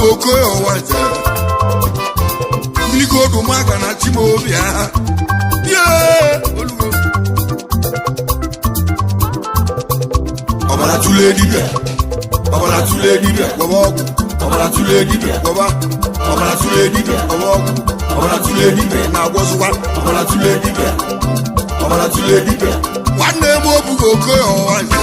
Obughị Okoye ọwa nze mmirigodu maka na Chimaobi ha ye olugo. Ọbara tụlee dibịa, ọbara tụlee dibịa, gwọba ọgwụ. Ọbara tụlee dibịa, gwọba. Ọbara tụlee dibịa, gwọba ọgwụ. Ọbara tụlee dibịa na-agwọzụkwa. Ọbara tụlee dibịa, ọbara tụlee dibịa. Nwanne m, Obughị Okoye ọwa nze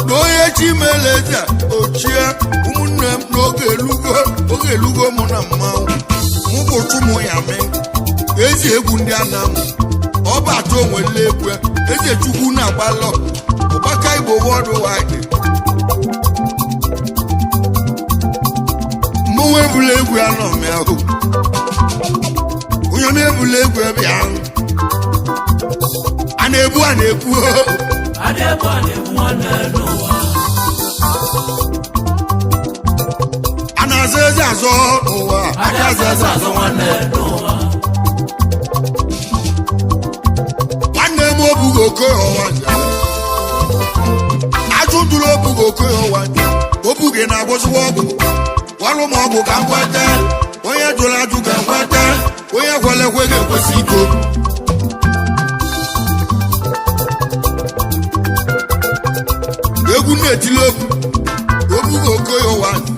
na onye chimeleze ochie. Ụmụnne m, n'oge elugo, oge elugo mụ na mmanwụ mụ bụ chụmụ ya mee ezi egwu ndị a na-amụ ọbata onwele egwu eze Chukwu na-agbalọ ụgbaka Igbo worldwide. Mmanwụ ebula egwu anọ m ya hụ onye m ebula egwu ebe ahụ a na-ebu a na-ebu. A na-ebu, a na-ebu nwanne n'ụwa. A na-azọ eze azọ n'ụwa. A na-azọ eze azọ nwanne n'ụwa. Nwanne m, Obughị Okoye ọwa nje ajụ ndụrụ. Obughị Okoye ọwa nje obughị na-agwọzikwa ọgwụ. Gwalụ m ọgwụ ka m gweta. Onye jụrụ ajụ ga gweta, onye kwere ekwe ga-ekwesị iko. Egwu na-etili obu. Obughị Okoye ọwa nje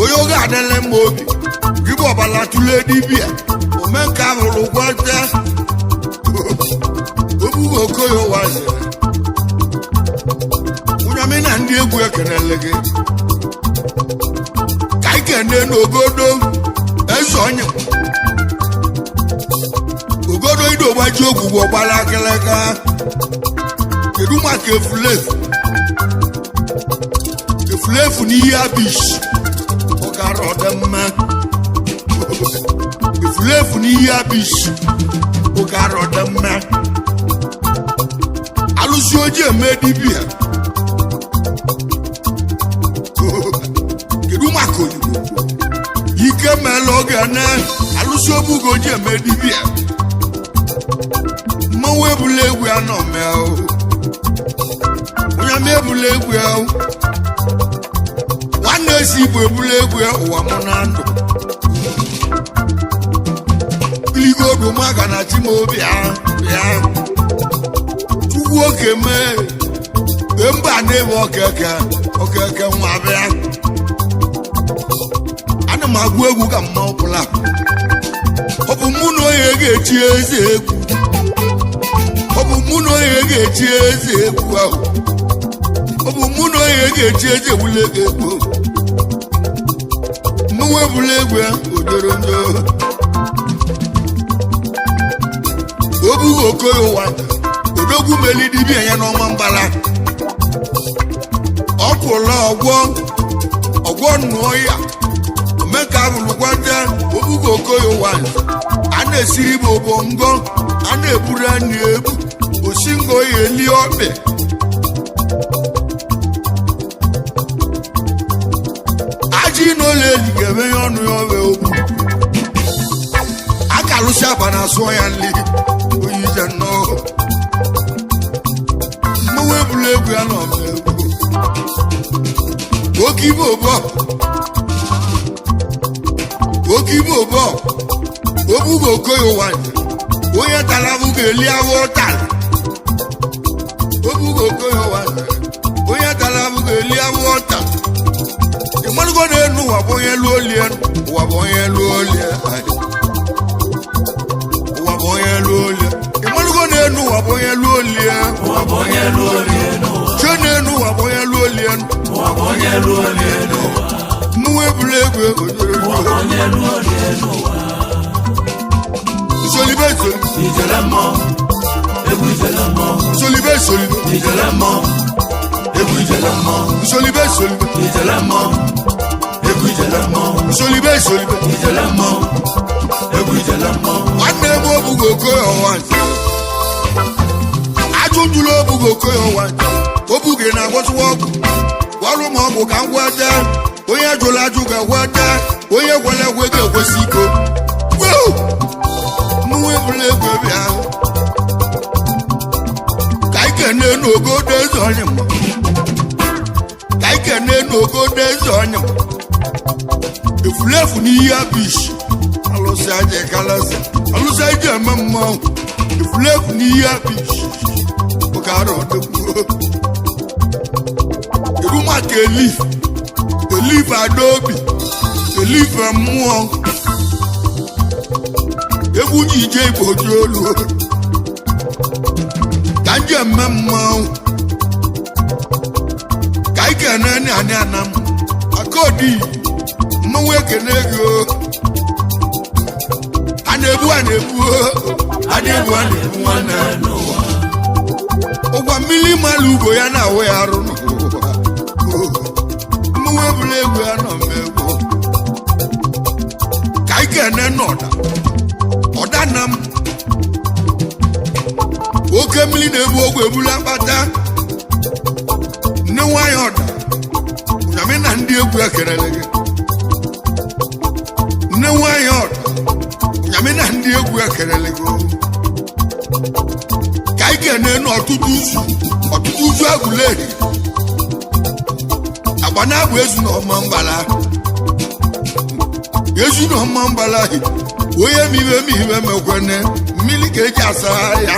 onye oge adịla mma obi gịbụ ọbala tụlee dibịa omenka ahụrụ gwata. Obughị Okoye ụwa zere onye na ndị egwu ekenele gị ka anyị kene n'ogodo eze onye ogodo ido gbaji ogwugwu ọgbara akịlịka. Kedu maka efulefu, efulefu n'ihe abish ọkara ọdịmma? Efulefu n'ihe abish ụkara ọdịmma. Alụsị ojii eme dibịa. Kedu maka oyibo ike mela oge na alụsị obugo ojii eme dibịa? Mmanwụ ebula egwu ya nọ mee onye ama ebula egwu ya. Nwanne esi Igbo ebula egwu ya ụwa mụ na ndụ iligodu maka na Chimaobi ya ya Chukwu oke mee mba na-ewe okeke okeke nwa bịa. Ana m agụ egwu ka mma ọbụla. Ọ bụ mụ na onye ga-echi eze egwu, ọ bụ mụ na onye ga-echi eze egwu ahụ, ọ bụ mụ na onye ga-echi eze ewule egwu. Mmanwụ ebula egwu ya ojoro njọ. Obughị Okoye ụwa odogwu meli dibịa ya n'ọnwa mbala ọkwụla ọgwọ ọgwọ nnụọ ya omeka bụrụkwata. Obughị Okoye ụwa a na-esiri bụ obo ngọ a na-eburu anyị ebu osi ngo ya eli ọkpị. Ajị n'ụlọ eli ga-eme ya ọnụ ya ọbịa okwu a ka alụsị aba na asụọ ya nli onye ije nnọọ. Mmanwụ ebula egwu ya nọ egwu oke ibe obo oke ibe obo. Obugo Okoye ụwa nje onye tara ahụ ga-eli ahụ ọtara. Obugo Okoye ụwa nje onye tara ahụ ga-eli ahụ ọta. Ịmarụgo na enu ụwa bụ onye lụọ olie, ụwa bụ onye lụọ olie, ụwa bụ onye lụọ olie. Ịmarụgo na enu ụwa bụ onye lụọ olie. Ụwa bụ onye lụọ olie n'ụwa. Chie na enu ụwa bụ onye lụọ olie. Ụwa bụ onye lụọ olie n'ụwa. Mmụọ ebula egwu ojoro. Ụwa bụ onye lụọ olie n'ụwa. Solibe solibe. Ijele mmụọ, egwu ijele mmụọ. Solibe solibe. Ijele mmụọ, egwu ijele mmụọ. Solibe solibe. Ijele mmụọ, egwu ijele mmụọ. Solibe solibe. Ijele mmụọ, egwu ijele mmụọ. Nwanne m, Obugo Okoye ọwa nje ajụ njụlụ. Obugo Okoye ọwa nje obuge na-agwọsịwa ọgwụ. Gwalụ m ọgwụ ka m gwata. Onye jụrụ ajụ ga-agwata, onye gwara ekwe ga-ekwesị iko. Woo! Mmanwụ ebula egwu bịa ka anyị kene. kene n'ogodo eze onye mma, ka anyị kene n'ogodo eze onye mma. Efulefu n'ihe abish alụsị aja kalasị alụsị aja eme mmanwụ. Efulefu n'ihe abish oke arụ ọdịgbo. Kedu maka elif elif adaobi elif mmụọ egwu ji ije igbo ji olu ka nje eme mmanwụ, ka anyị kene anị ana m akodi mmanwụ ekene gị o. A na-ebu a na-ebu o. A na-ebu a na-ebu nwanne n'ụwa. Ụgwa mmiri mara ugbo ya na-awụ ya arụ n'ụwa. Mmanwụ ebula egwu ya nọ mmegbu. Ka anyị kene n'ọda ọda na m oke mmiri na-ebu ogwe ebula akpata nne nwanyị ọda ụnyamị na ndị egwu ekerele gị. Nne nwanyị ọda ụnyamị na ndị egwu ekerele gị. Ka anyị kene n'ọtụtụ uzu ọtụtụ uzu agụleri agba na-abụ ezu na ọma mbala ezu na ọma mbala. Onye mibe mibe mekwene mmiri ka eji asa ya.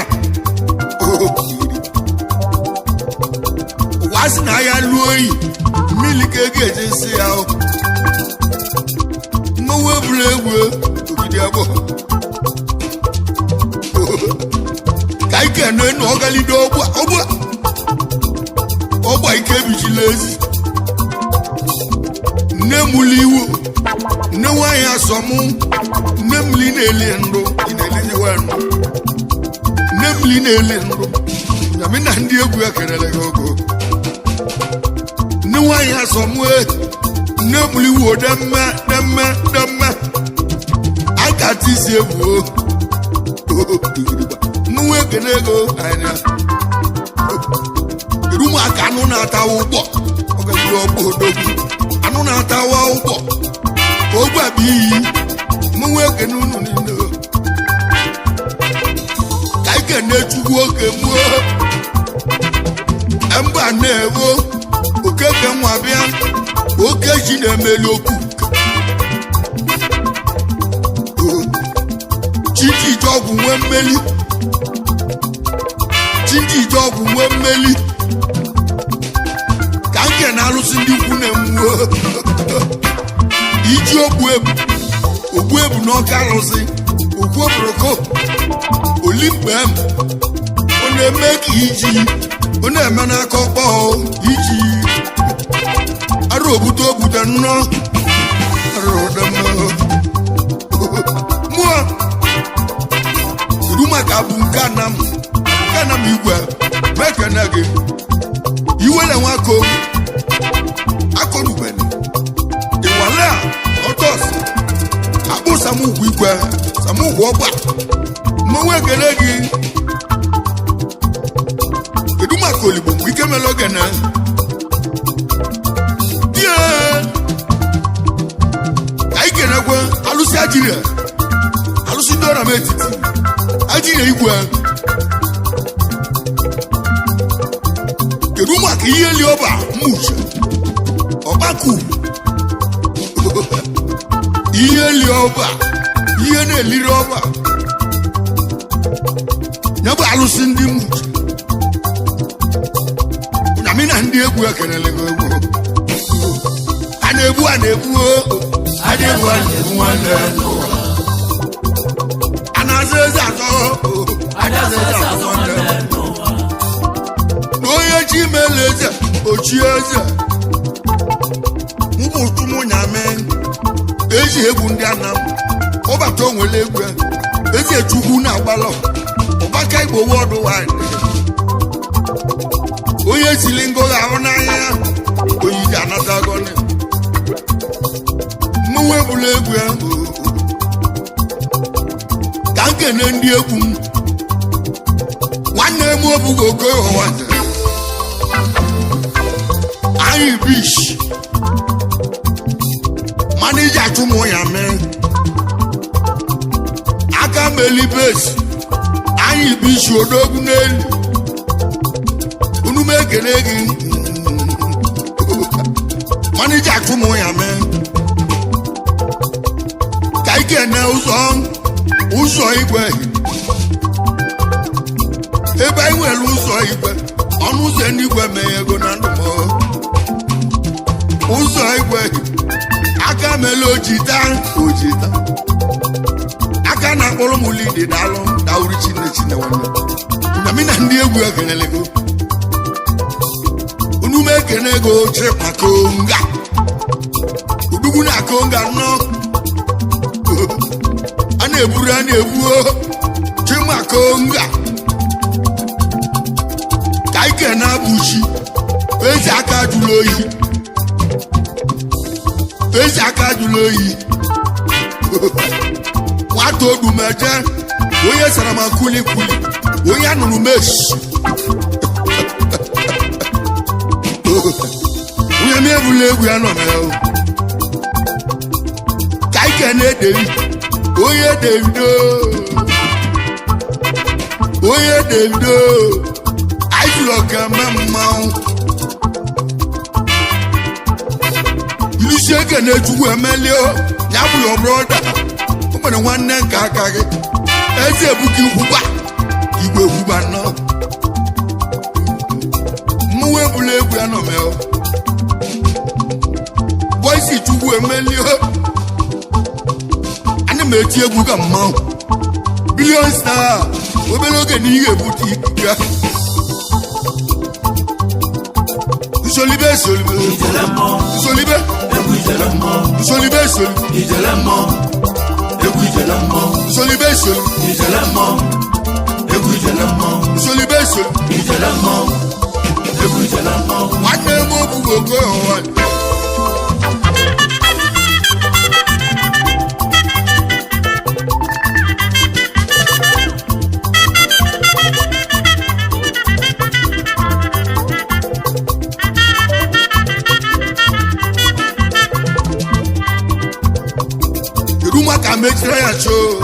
Ụwa sị na ya lụọ oyi mmiri ka eji eji nsị ya. Mmanwụ eburu egwu ogidi agbọ. Ka anyị kene na ọgalide ọgba ọgba ọgba ike ebichila ezi nne mụlụ iwu nne nwanyị asọmụ nne mmiri na-eli ndụ ị na-eliziwa ndụ nne mmiri na-eli ndụ nyamị na ndị egwu ekerele gị ogo nne nwanyị asọmụ e nne mụlụ iwu demme demme demme akata isi egwu o mmanwụ ekene ego anya. Kedu ụmụaka anụ na-atawa ụgbọ ọgaziri ọgbọ odogwu anụ na-atawa ụgbọ ogbe bụ iyi. Mmanwụ ekene unu niile. Ka anyị kene Chukwu oke mụọ mba na-ewo okeke nwa bịa oke ji na-emeli okwu chiji ije ọgwụ nwee mmeli chiji ije ọgwụ nwee mmeli. Ka nke na-alụsị ndị ikwu na-enwuo iji ogbu ebu ogbu ebu n'ọka alụsị ogbu oboroko olimkpem ọ na-eme ka iji ọ na-eme n'aka ọkpọ iji arụ ogbute ogbute nnọọ arụ ụdọmọ mụọ. Kedu maka bụ nke anam nke anam igwe mekene gị iwele nwako akọrubeni iwale a ọtọs akpụ samugwu igwe samugwu ọgba mmanwụ ekele gị. Kedu maka oligbo mgbe ike mere ogene die? Ka anyị kenekwe alụsị ajiria alụsị ndị ọra m etiti ajiria igwe. Kedu maka ihe li ọba mmuche ọkpaku ihe li ọba ihe na-eliri ọba ya bụ alụsị ndị mmuche ụnyamị na ndị egwu ekelele gị egwu a na-egbu a na-egbu o. A na-ebu a na-ebu nwanne n'ụwa. A na-aza eze azọ o. A na-aza eze azọ nwanne n'ụwa. Na onye chi mele eze ochie eze mụ bụ tụmụnyamị eji egwu ndị anam ụbata onwere egwu ya. Eze chukwu na-agbalọ ụbaka igbo wọdụ wanyị onye sili ngụgha ahụ n'anya ya oyiji anatagoni mmanwụ ebula egwu ya. Ka m kene ndị egwu m nwanne m obugo okoye ụwa anyị bish manija chụmụ ya mee aka meli besi anyị bish odogwu n'elu. Unu m ekele gị. Manija achụmụ ya mee ka ike na ụzọ ụzọ igwe ebe anyị nwere ụzọ igwe ọnụ ụzọ n'igwe mee ego na ndụ m ụzọ igwe aka mele ojita ojita aka na-akpọrọ m lidi daalụ dawuri chine chine nwanne na mi na ndị egwu ekelelego unu m ekene ego chekwa konga udugwu na konga nnọọ a na-eburu a na-ebuo chima konga ka ike na-abụchi ezi aka jụrụ oyi ezi aka jụrụ oyi nwata odumeje onye sara ma kulikuli onye anụrụ meshi onye m ebula egwu ya nọ na ya o. Ka ike na-edewi onye Davido onye Davido anyị jụrụ ọka eme mmanwụ ilisi eke na-echukwu emelie ya bụ your brother o nwere nwanne nke aka gị eze ebuka ikwuba igwe ekwuba nnọọ mmanwụ ebula egwu ya nọ mee bọisi chukwu emelie ana m eti egwu ka mmanwụ bilion star obere oge na ihe ebute ike nsolibe solibe Ijele mmọnwụ, nsolibe egwu ijele mmọnwụ, nsolibe solibe ijele mmọnwụ, egwu ijele mmọnwụ, nsolibe solibe ijele mmọnwụ, egwu ijele mmọnwụ, nsolibe solibe ijele mmọnwụ, egwu ijele mmọnwụ. nwanne m obugo ogo ụwa. Kedu maka mechiri ya choo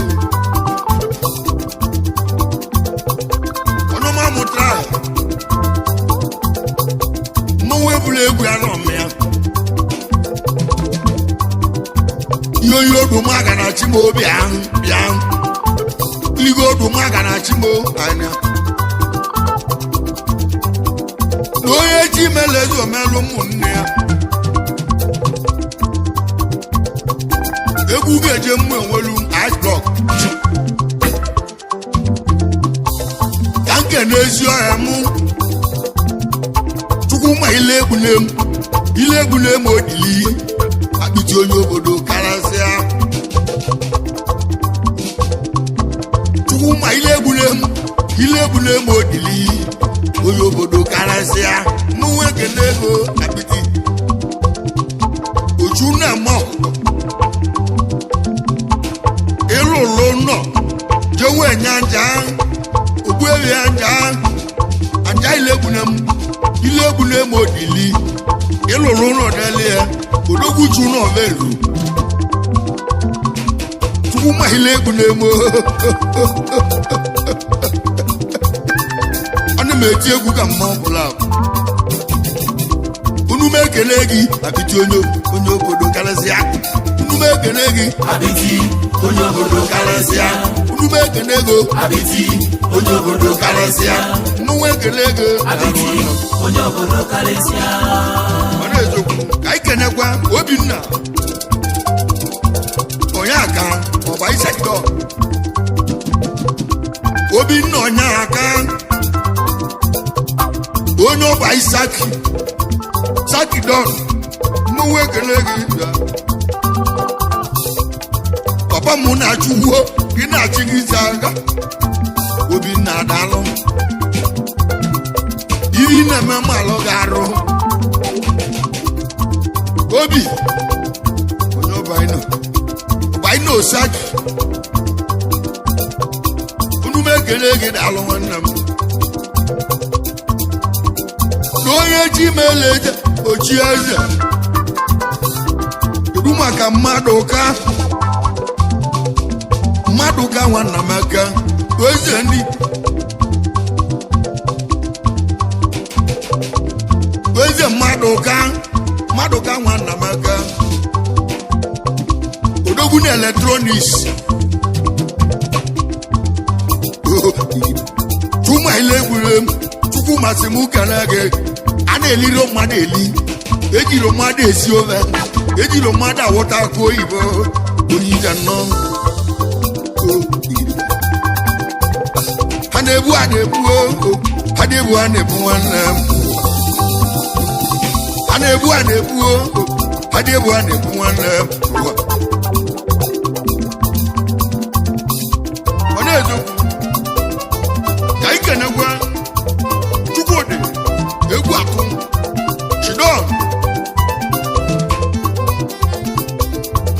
ọnụma mụtara mmanwụ ebula egwu ya nọ ya ihe oyi odumaga na chimo bịa bịa ligo odumaga na chimo anya na onye ji mele eze omelụ ụmụnne ya egwu ga-eje mmụ enwelu ice block ka nke n'ezi ọhịa mụ chukwu ma ile egbule m ile egbule m odili akpịtị onye obodo karasịa chukwu ma ile egbule m ile egbule m odili onye obodo karasịa mụ ekene ego akpịtị ochu na-eme ọkụkọ ịlụlụ nọ jewe nyanja ogbuewi anja aja ilegbune m ilegbune m odili ịlụlụ ụlọ n'elu ya odogwu ju nọ melu chukwu ma ilegbune m ana m eti egwu ka mma ọbụla unu m ekele gị apịtị onye onye obodo karịsịa unu m ekele gị Abiti, onye obodo karịsịa. unu m ekele ego Abiti, onye obodo karịsịa. mmanwụ ekele ego Abiti, onye obodo karịsịa. ọ na-ezokwu ka anyị kenekwa obinna onye aka ọba isekidọ obinna onye aka onye ọba isaki sakidọn mmanwụ ekele gị bịa. Papa m na-achụgbuo gị na-achị gị isi aga obinna adalụ ihe ị na-eme mmalụ ga-arụ obi onye ọbaino ọbaino osaki unu m ekele gị daalụ nwanne m na onye ji mele eze ochi eze kedu maka mmadụ ka mmadụ ka nwanna m aka eze ndị Electronics. Chuma ile egwure m, Chukwu masị m kele gị. A na-eliro mmadụ eli, ejiro mmadụ esi ofe, ejiro mmadụ awụta akụ oyibo, onye ije nnọọ. Ha na-ebu, ha na-ebu o, ha na-ebu, ha na-ebu nwanne m. Ha na-ebu, ha na-ebu o, ha na-ebu, ha na-ebu nwanne m. Ọ na-ezokwu ka anyị kenekwa Chukwudị egwu atụ Chidon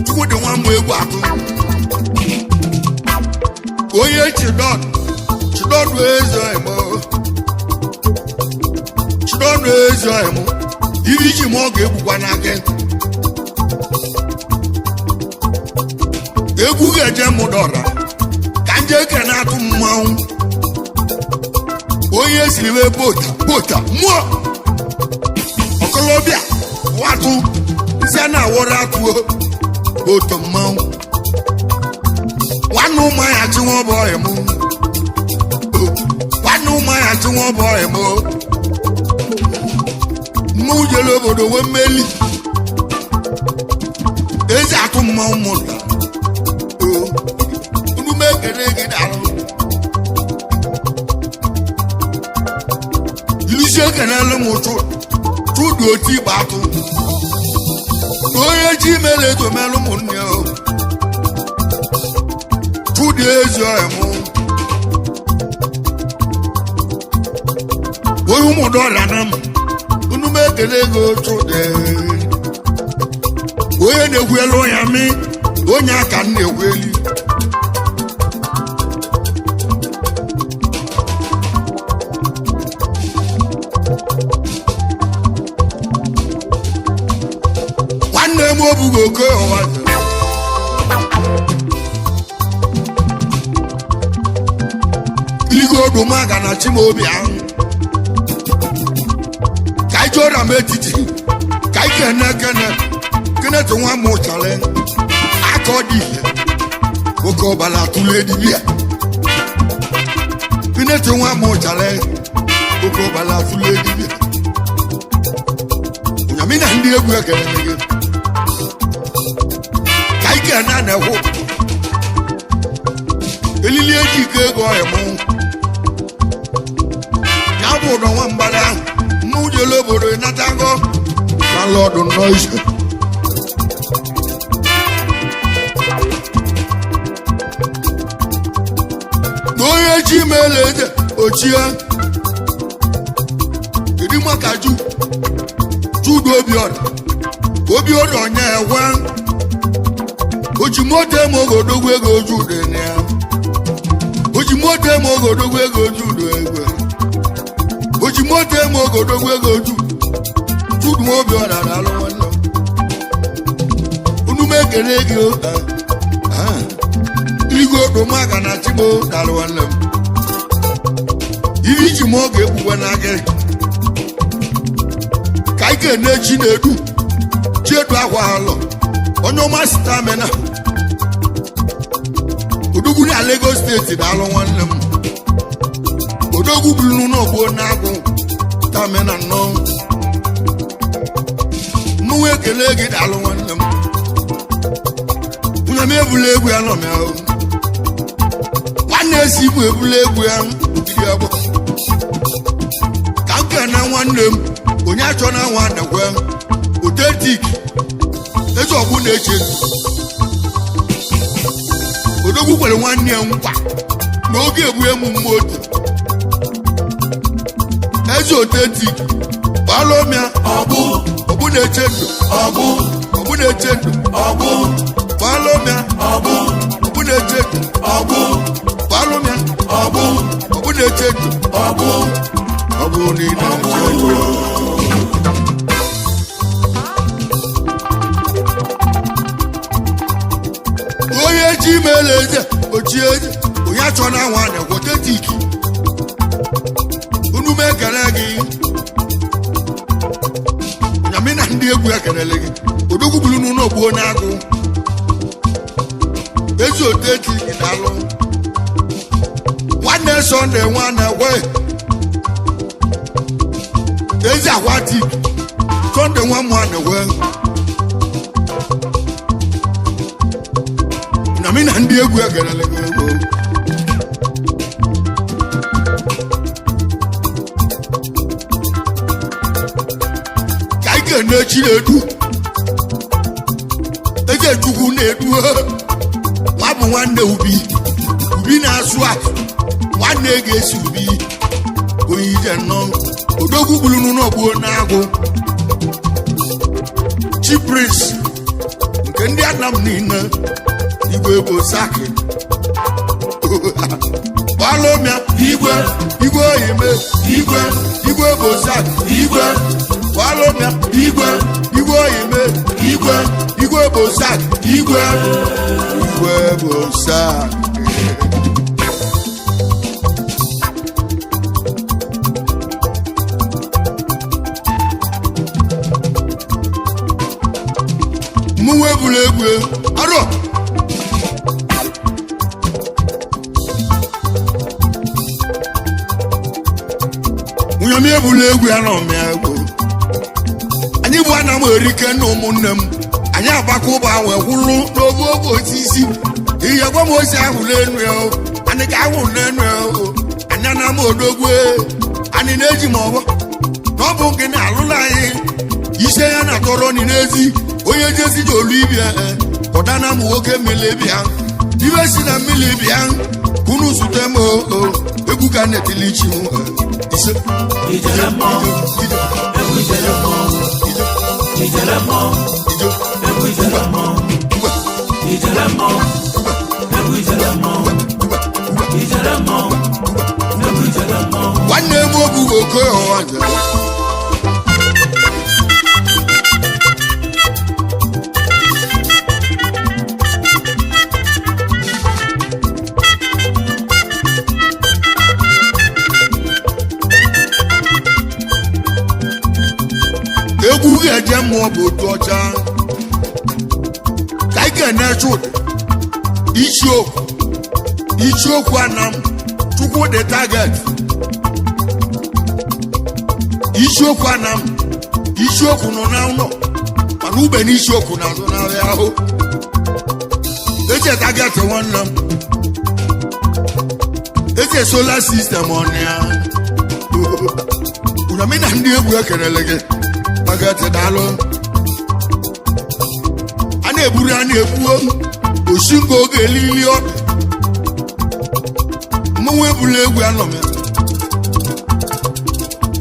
Chukwudị nwa m egwu atụ onye Chidon Chidon eze emo Chidon eze emo iri ji ma ọ ga-egbukwa n'aka egwu ga-eje mụ dọra ka nje kene atụ mmanwụ onye siri wee bota bota mmụọ ọkọlọbịa watụ nsị a na-awọrọ atụo boto mmanwụ nwanne ụmụahịa chinwa ọbụ ọhịa mụ nwanne ụmụahịa chinwa ọbụ ọhịa mụ mmanwụ jere obodo wee mmeli ezi atụ mmanwụ mụta unu m ekele gị daalụ ilusi ekenelu m ụchụ chụdụ otu igba atụ na onye ji mere edomelụ ụmụnne o chụdụ ezi ọhịa mụ onye ụmụdọrịa na m unu m ekele ego chụdụ onye na-egwu elu ya mi onye aka m na-egwu elu. Nwanne m obugo oke ọwa iligo odumaga na Chimaobi ahụ ka anyị jụọra m etiti ka anyị kene kene kenetụ nwa m ụchalị aka ọ dị ihe oke ọbara atụle dibịa kenetụ nwa m ụchalị oke ọbara atụle dibịa ụnyamị na ndị egwu ekele gị ka anyị kene na-ekwu elili eji ike ego ọhịa mụ ya bụ ụdọ nwa mgbada mụ jere obodo natago na lọdụ nnọọ ise. Na onye ji mele eze ochie kedu maka ju Jude Obiora Obiora onye ekwe oji moto eme oge odogwu ego Jude na ya oji moto eme oge odogwu ego Jude egwe oji moto eme oge odogwu ego Jude Jude nwa Obiora na-alụ nwanne m unu m ekele gị o igwe odomaga na Chigbo dara nwanne m iri ji m oge egbugwe n'aka ka anyị ga-ene chi na-edu chiedu akwa ha lọ onye ọma stamina odogwu na Lagos steeti na-alụ nwanne m odogwu buru n'ogbo na-agwụ stamina nnọọ mụnwa ekele gị daalụ nwanne m nwunye m ebula egwu ya nọ m ya nwanne esi igbu ebula egwu ya ogidi agbọ ka m kene nwanne m onye achọ na nwa nekwe otentik eze ọgbụ na-eche odogwu kwere nwanne ya nkwa na oge egbu emu mma otu eze otentik gbalụmịa ọgbụ ọgbụ na-eche ndụ ọgbụ ọgbụ na-eche ndụ ọgbụ gbalụmịa ọgbụ ọgbụ na-eche ndụ ọgbụ gbalụmịa ọgbụ ọgbụ na-eche ndụ ọgbụ ọ bụ na ị na-eche ndụ. Onye ji mere eze ochie eze onye achọ na nwa na otentik unu m ekele gị nyamị na ndị egwu ekelele gị odogwu buru n'ụlọ gbuo n'agụ otetik dalụ nwanne Sọnde nwanne gwe ezi akwatik Sọnde nwa nwanne gwe na mi na ndị egwu egerele gị egwu. Ka anyị ga-ene Chinedu eze Chukwu na-edu, nwa bụ nwanne ubi ubi na-asụ atụ nwanne ga-esi ubi onye ije nnọọ odogwu gburu n'ọgbuo na-agụ chi prince nke ndị anam niile igwe bụ saki gbalụmịa igwe igwe oyime igwe igwe bụ saki igwe gbalụmịa igwe igwe oyime igwe igwe bụ saki igwe igwe bụ saki. Mụnwa ebula egwu arọ nwunye m ebula egwu ya na ọmịa egwu. Anyị bụ ana m erike na ụmụnne m anyị agbakọ ụba wee kwụrụ n'oge oge osisi ihe gwa m osi ahụ n'enu ya o. Anyị ka ahụ n'enu ya o. Anyị ana m odogwu anyị na-eji m ọgbọ na ọ bụ nke na-alụla anyị ise ya na tọrọ ni n'ezi onye jezi ji olu ibia ọdana m nwoke mmiri bịa ibe si na mmiri bịa unu zute m o egwu ka na-etili chi m ise. Ijele mmọnwụ, ije egwu ijele mmọnwụ, ije ijele mmọnwụ, ije egwu ijele mmọnwụ, ugba ijele mmọnwụ, egwu ijele mmọnwụ, ugba ugba ijele mmọnwụ, egwu ijele mmọnwụ. Nwanne m obugo oke ọwa njem. Egwu ga-eje mmụọ bụ otu ọcha ka anyị ga-eneche ụdị isiokwu isiokwu anam chukwu dị target isiokwu anam isiokwu nọ na ụlọ mana ube na isiokwu na-azụ n'ahịa ahụ eche target nwanne m eche solar system ọnụ ya ụnyamị na ndị egwu ekerele gị target daalụ. A na-eburu a na-ebuo osingo oge elili ọdụ mmanwụ ebula egwu anọ m ya.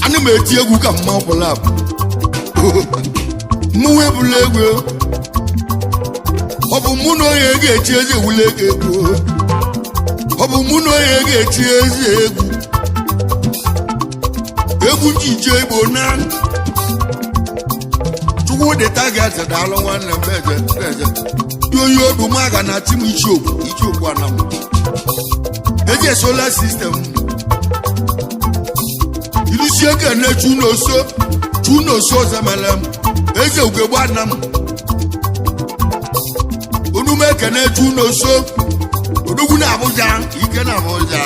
Ana m eti egwu ka mma ọbụla bụ mmanwụ ebula egwu. Ọ bụ mụ na onye ga-echi eze ewule ego egwu. Ọ bụ mụ na onye ga-echi eze egwu egwu njije igbo na chukwu dị target daalụ nwanne m eje eje dị onye odu m aga na chi m ichiokwu ichiokwu anam eji solar system ilusie kene chunoso chunoso zemele m eze ugegbe anam onume ekene chunoso odogwu na Abuja ike na Abuja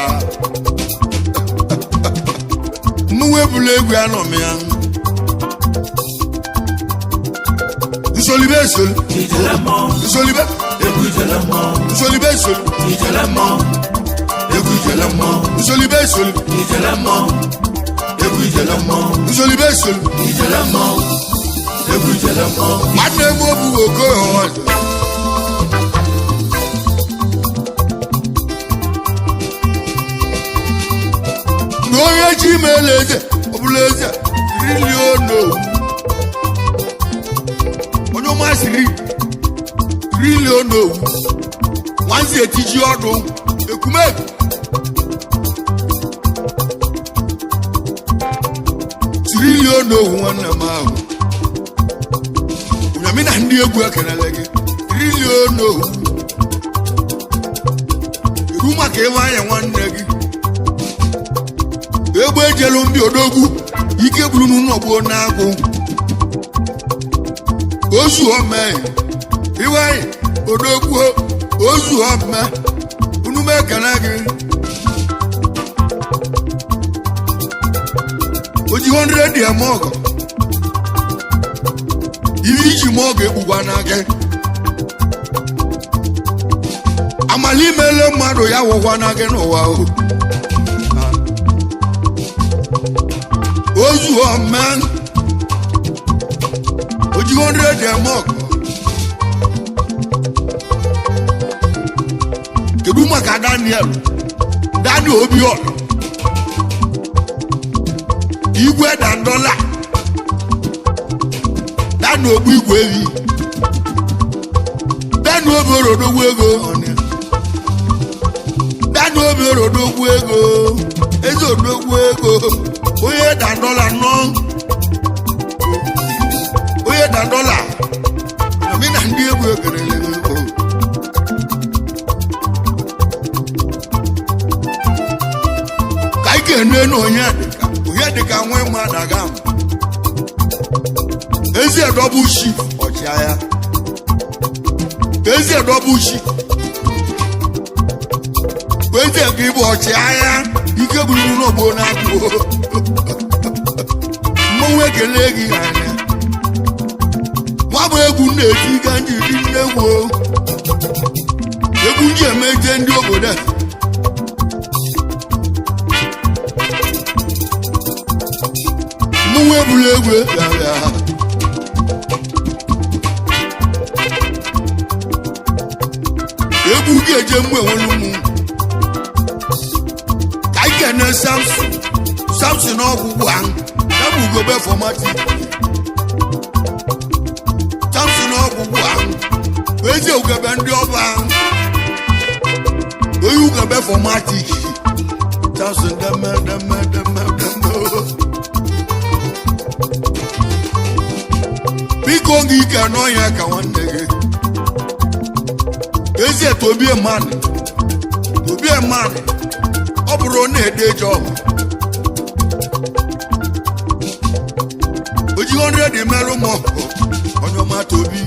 mmanwụ ebula egwu anọ m ya nsolibe esoli Ijele mmọnwụ, nsolibe egwu ijele mmọnwụ, nsolibe esoli ijele mmọnwụ, egwu ijele mmọnwụ, nsolibe esoli ijele mmọnwụ, egwu ijele mmọnwụ, nsolibe esoli ijele mmọnwụ, egwu ijele mmọnwụ. nwanne m obugo okoye ọzọ. Na onye chi meela eze ọbụla eze riliono onye ọmasịrị riliono nwanzi etiji ọdụ ekumekwu riliono nwanne m ahụ ụnyamị na ndị egwu ekelele gị riliono eru maka ịma anya nwanne gị egbe ejelu ndị odogwu ike gburu n'ụlọgbuo na-agụ ozu omee iweanyị odogwu Ozu ọma unu m ekele gị. O ji 100 eme ọgọ. Ihe iji ma ọgọ egbukwa na gị. Amala imele mmadụ ya wụkwa na gị n'ụwa o. Ozu ọma o ji 100 eme ọgọ. Kedu maka Daniel? Daniel Obiora igwe dandola Daniel ogbu igwe ewi Daniel Obiora odogwu ego Daniel Obiora odogwu ego eze odogwu ego onye dandola nọ onye dandola ami na ndị egwu ekerele ego. Ka anyị ga-ene na onye dịka onye dịka nwe mmadụ aga m ezi edọbụ chi ọchịagha ezi edọbụ chi ezi ka ịbụ ọchịagha ike gburu n'ogbo na-akpụ mmọnwụ ekele gị anya nwa bụ egwu na-eti ga njiri nnegwu egwu nji emeje ndị obodo a. Mmọnwụ ebula egwu ya ya. Egwu ga-eje mgbe enwere ụmụ ka anyị kene Samson. Samson ọgwụgwụ ahụ ya bụ ugobe fọmati. Samson ọgwụgwụ ahụ ezi ugebe ndị ọba ahụ onye ugebe fọmatik. Samson deme deme deme deme. Biko gị ike n'ọnya ka nwanne gị ezi tobie mmadụ tobie mmadụ ọ bụrụ na ede jọb o ji 100 merụ m onye ọma tobi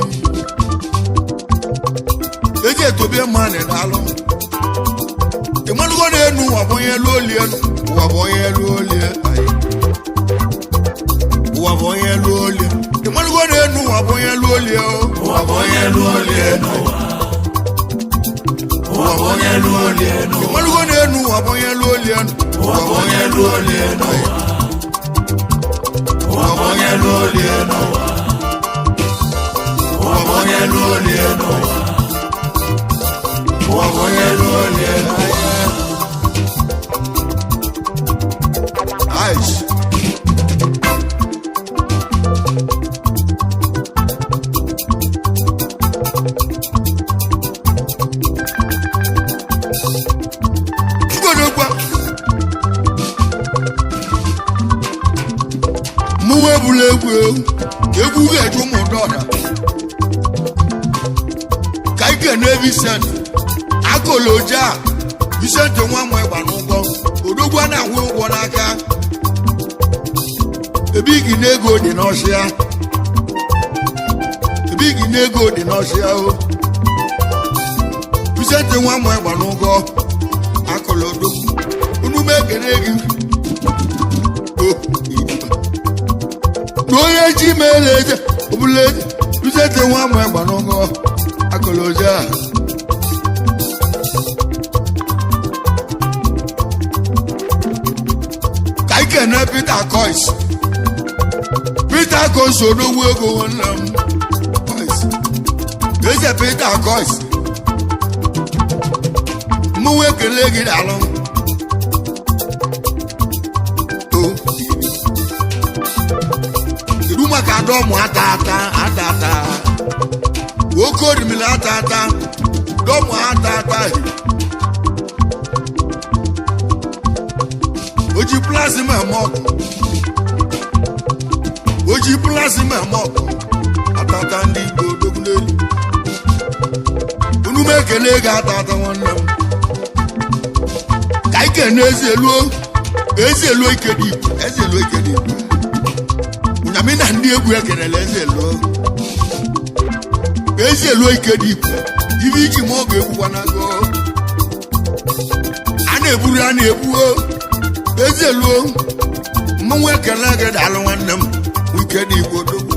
ezi tobie mmadụ na-alụ ịmalụgo na-enu ụwa bụ onye elu olie ụwa bụ onye elu olie ụwa bụ onye elu olie ịmalụgo na-enu ụwa bụ onye elu olie o. Ụwa bụ onye elu olie n'ụwa. Ụwa bụ onye elu olie n'ụwa. Ịmalụgo na-enu ụwa bụ onye elu olie. Ụwa bụ onye elu olie n'ụwa. Ụwa bụ onye elu olie n'ụwa. Ụwa bụ onye elu olie n'ụwa. Ụwa bụ onye elu olie n'ụwa. Ice. Chukwudokwa. Mụnwa ebula egwu egwu egwu ga-eju ụmụ dọda ka anyị kene Vincent akoloja Vincent nwa nwa ịgba n'ụgwọ odogwu a na-akwụ ụgwọ n'aka ebighi n'ego dị n'ọsịa ebighi n'ego dị n'ọsịa o Vincent nwa nwa ịgba n'ụgwọ akolodo unu m ekene gị o na onye ji mere eze ọbụla eze Vincent nwa nwa ịgba n'ụgwọ akoloja. Ka anyị kene Peter Cois. Peter Cois odogwu ego nwanne m Cois eze Peter Cois mụnwa ekele gị alụ o kedu maka dọmụ ata ata ata ata oke orimiri ata ata dọmụ ata ata oji plasma eme ọkụ oji plasma eme ọkụ atata ndị Igbo odogwu n'elu unu m ekele gị ata ata nwanne m ka anyị kene eze eluo eze eluo ike dị igwe eze eluo ike dị igwe ụnyamị na ndị egwu ekelele eze eluo Ezi elu ike dị ikwu ibe iji ma ọ ga-egbukwa n'agụ. A na-eburu a na-ebuo. Ezi elu mmanwụ ekele gị, daalụ nwanne m, ike dị igbo dogbu.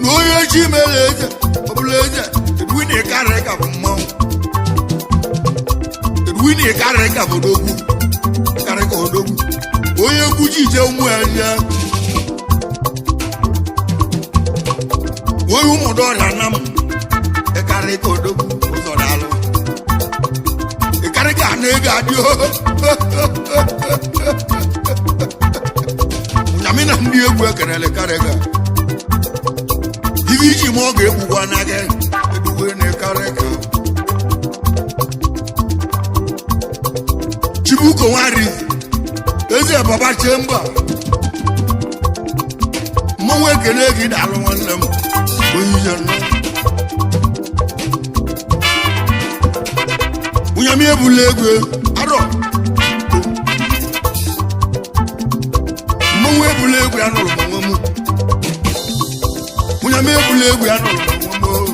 Na onye chi mere eze ọbụla eze, Edwin karịrị ka bụ mmanwụ. Edwin karịrị ka bụ odogwu, karịrị ka odogwu. Onye egwu ji ije ụmụ ya nye onye ụmụdọrịa na m ịkarị ka odogwu ụzọ, daalụ. Ịkarị ka na ego adị ụnyamị na ndị egwu ekerele karị ka ibe iji ma ọ ga-egbukwa na gị eduwe na ịkarị ka Chibuko nwari eze baba chemba mmanwụ ekele gị, daalụ nwanne m, onye ije nọ. Ụnyamị ebula egwu arọ mmanwụ ebula egwu ya nụrụ ma nwe mụ. Ụnyamị ebula egwu ya nụrụ ma nwe mụ.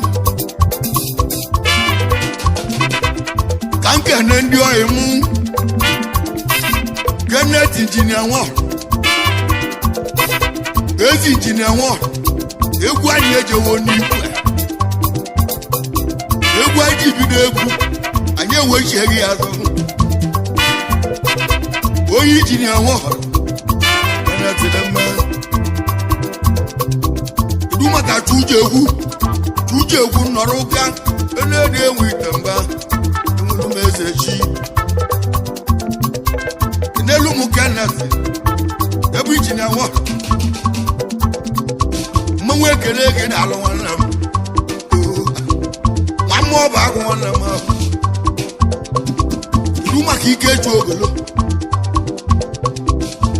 Ka m kene ndị ọyị mụ, Kenneth Injinia nwa ezi injinia nwa egwu anyị ejewo n'ikwe egwu anyị ji bido egwu anyị ewechieghị ya azụ. Onye injinia nwa Kenneth dị mma. Kedu maka Chuju egwu? Chuju egwu nọrọ ụka elu enwe ite mba enwere m eze chi n'elu mụ. Kenneth ebe injinia nwa mmanwụ ekele gị, na-alụ nwanne m. Oo, nwa mmụọ bụ agụ nwanne m ahụ. Kedu maka ike eju ogolo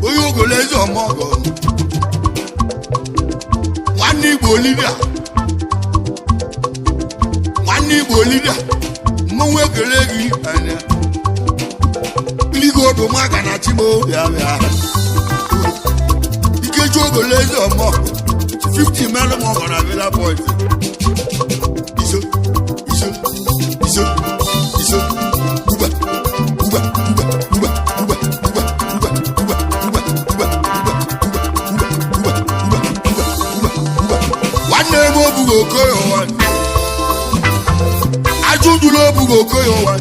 onye ogolo eze ọmọgọ nwanne Igbo Olivia, nwanne Igbo Olivia mmanwụ ekele gị anya iligo odumaka na chigbo bịa bịa. Ikeju ogolo eze ọmọ 50 mẹ́rin mọ̀ ọ̀nà Villa Point. Iso iso iso iso uba uba uba uba uba uba uba uba uba uba uba uba uba uba uba uba uba uba. Nwanne m obugo okoye ụwa. Ajụjụla obugo okoye ụwa.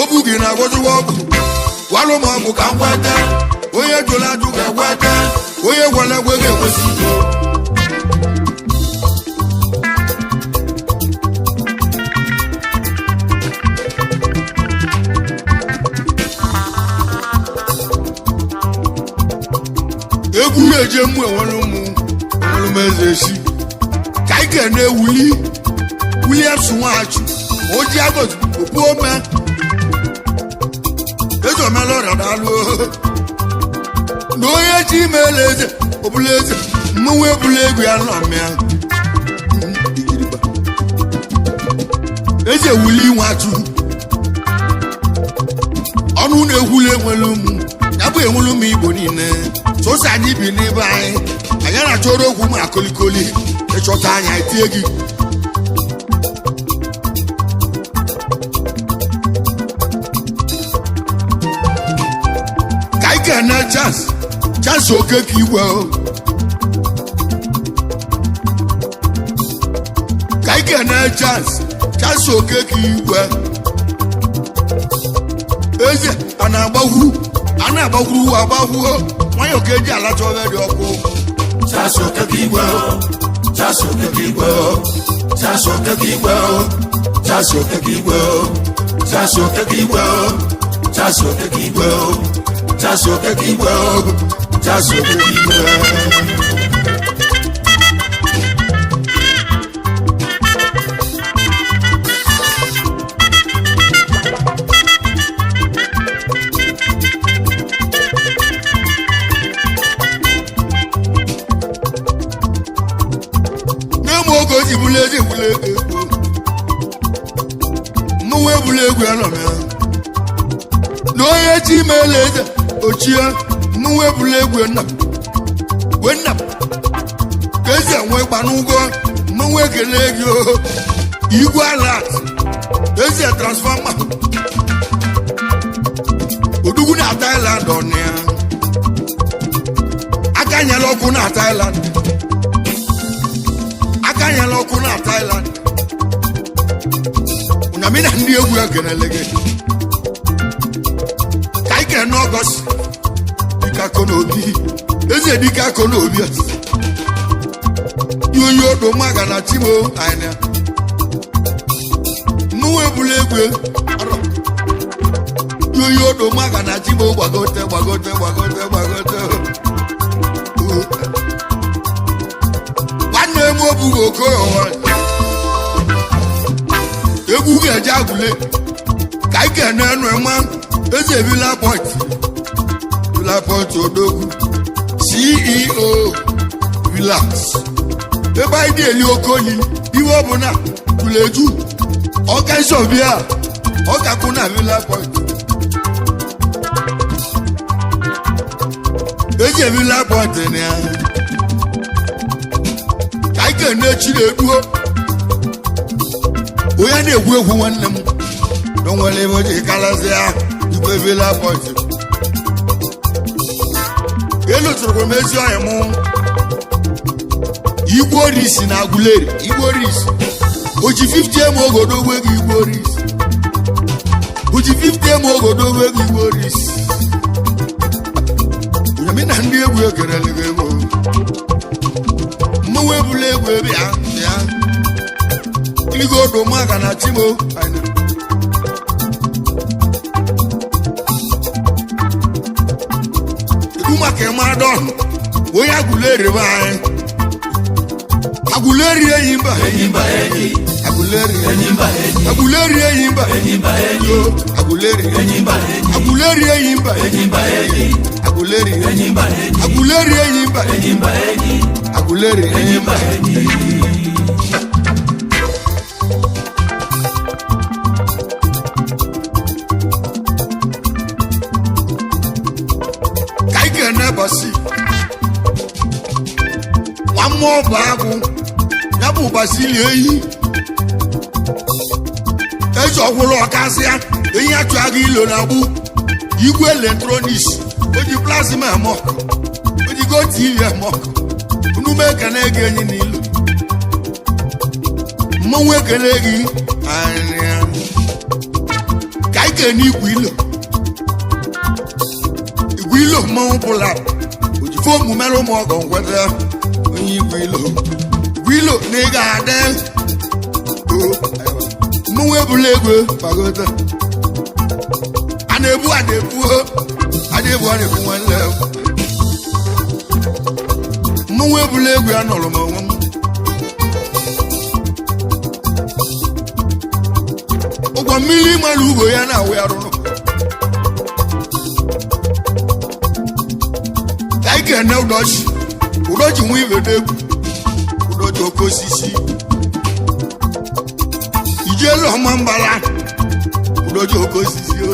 Obughị na-agwọziwa ọgwụ. Gwalụ m ọgwụ ka m gweta. Onye jụrụ ajụ ga-egweta. Onye gwara egwe ga-ekwesị ike. Egwu na-eje mụ enwere ụmụ enwere m eze esi ka anyị ga na-ewuli Williams Nwachu oji agọzi okpu ome eze omela ọrịa, daalụ. Na onye ji imeela eze ọbụla eze mmanwụ ebula egwu ya nọ mịa eze wuli Nwachu ọnụ na-ekwuli enwere ụmụ ya bụ enwere ụmụ Igbo niile sọsọ anyị bi n'ebe anyị anyị na-achọrọ okwu ma kolikoli ịchọta anyị etie gị. Ka anyị ga-ene chance chance oke ka igwe o. Ka anyị ga-ene chance chance oke ka igwe eze a na-agbagwu a na-agbakwuru agbagwuo nwayọọ ka eji alacha obe dị ọkụ. Chaso keke igwe o, chaso keke igwe o, chaso keke igwe o, chaso keke igwe o, chaso keke igwe o, chaso keke igwe o, chaso keke igwe o, chaso keke igwe o. N'ime oge o ji bụla eze bụla egwu mmanwụ ebula egwu ya nọ ya na onye chi meela eze ochie mmanwụ ebula egwu nna wee nna. Ka ezi enwe gba n'ụgwọ mmanwụ ekele gị o. Igwe alat ezi transfọma odugwu na Thailand ọnụ ya aka nyela ọkụ na Thailand, aka nyela ọkụ na Thailand. Ụnyamị na ndị egwu ekelele gị. Ka anyị kere n'Ọgọst dike akọ n'obi, eze dike akọ n'obi yoyo odo maga na chimo anya mụnwa ebula egwe arọ. Yoyo odo maga na chimo gbagote gbagote gbagote gbagote. Nwanne m obughị okoro egwu ga-eje agwụle. Ka anyị kene enu nwa eze Villa Point, Villa Point odogwu, CEO Villas, ebe anyị na-eli oke oyi iwe ọbụla jụrụ eju ọka isọbịa ọkakwu na Villa Point. Eji Villa Point na ya. Ka anyị kene Chineduo, onye na-egwu egwu nwanne m na onwere ebe o ji karịsịa igwe Villa Point. Elotụrụ m ezi ọhịa mụ igwe orisi na Aguleri. Igwe orisi oji 50 m ogodo ego, igwe orisi oji 50 m ogodo ego, igwe orisi onyemi na ndị egwu ekerele gị ego mmanwụ ebula egwu bịa bịa iligo odo maka na chimo anyị. Kedu maka ịmadọn onye Aguleri be anyị? Aguleri enyi mba. Enyi mba enyi. Aguleri. Enyi mba enyi. Aguleri enyi mba. Enyi mba enyi. Yo, Aguleri. Enyi mba enyi. Aguleri enyi mba. Enyi mba enyi. Aguleri. Enyi mba enyi. Aguleri enyi mba. Enyi mba enyi. Aguleri. Enyi mba enyi. Ka anyị ga-ene bọsị nwa mmụọ bụ agụ ya bụ basili eyi eji ọgwụrụ ọkasịa eyi achụ agụ ilo na agbụ igwe eletrọniks o ji plasma eme ọkụ, o ji go TV eme ọkụ. Onume ekene gị enyi na ilo mmanwụ ekene gị anya. Ka anyị kene igwe ilo, igwe ilo mmanwụ bụla oji fomu mere ụmụ ọgọ nkweta onye igwe ilo, igwe ilo na ị ga-adị o mmanwụ ebula egwe gbagote. A na-ebu, a na-ebu o, a na-ebu, a na-ebu nwanne m. Mmanwụ ebula egwe a nọrọ m onwe m ụgwọ mmiri mara ugbo ya na-awụ ya rụrụ. Ka anyị ga-ene ụdọchi, ụdọchi nwa ibe n'egwu ụdọchi oke osisi ijeelu ọma mbara ụdọchi oke osisi o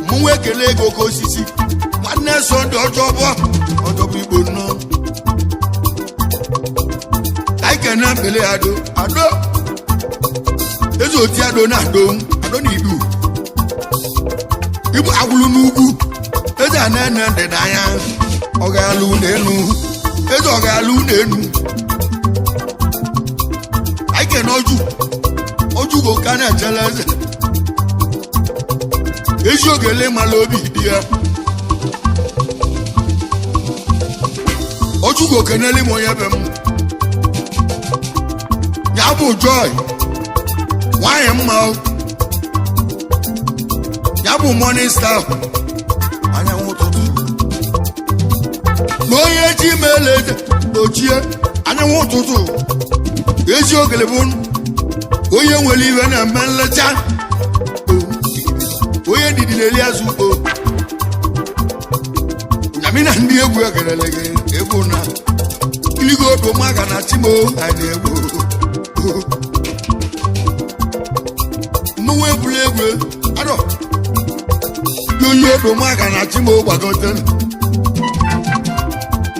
mụnwa ekele ego oke osisi nwanne so ndị ọjọọ bụ ọjọọ bụ igbo nnọọ. Ka anyị kene mbele ado ado eze oti ado na ado ado na idu ibu agwụlụ n'ugwu eze a na-ene ndịda anya ọ ga-alụ n'elu eze ọ ga-alụ n'elu. Anyị kene ọjụ ọjụ go ka na-echele eze ezi ogele mala obi dị ya ọjụ go kenele m onye be m ya bụ Joy nwanyị mma o. Ya bụ morning star anyanwụ ụtụtụ na onye chi meela eze ochie anyanwụ ụtụtụ ezi ogele bụ onye nwere iwe na-eme nlecha onye ndidi na-eli azụ ugbo nyamina ndị egwu ekerele gị egwu na iligo odo maka na chimo anyị egwu mmanwụ egwula egwu arọ yoyi odo maka na chimo gbagote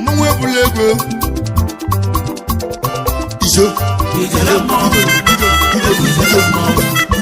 mmanwụ egwula. Obula ego iso. Ijele mmọnwụ, egwu ijele mmọnwụ.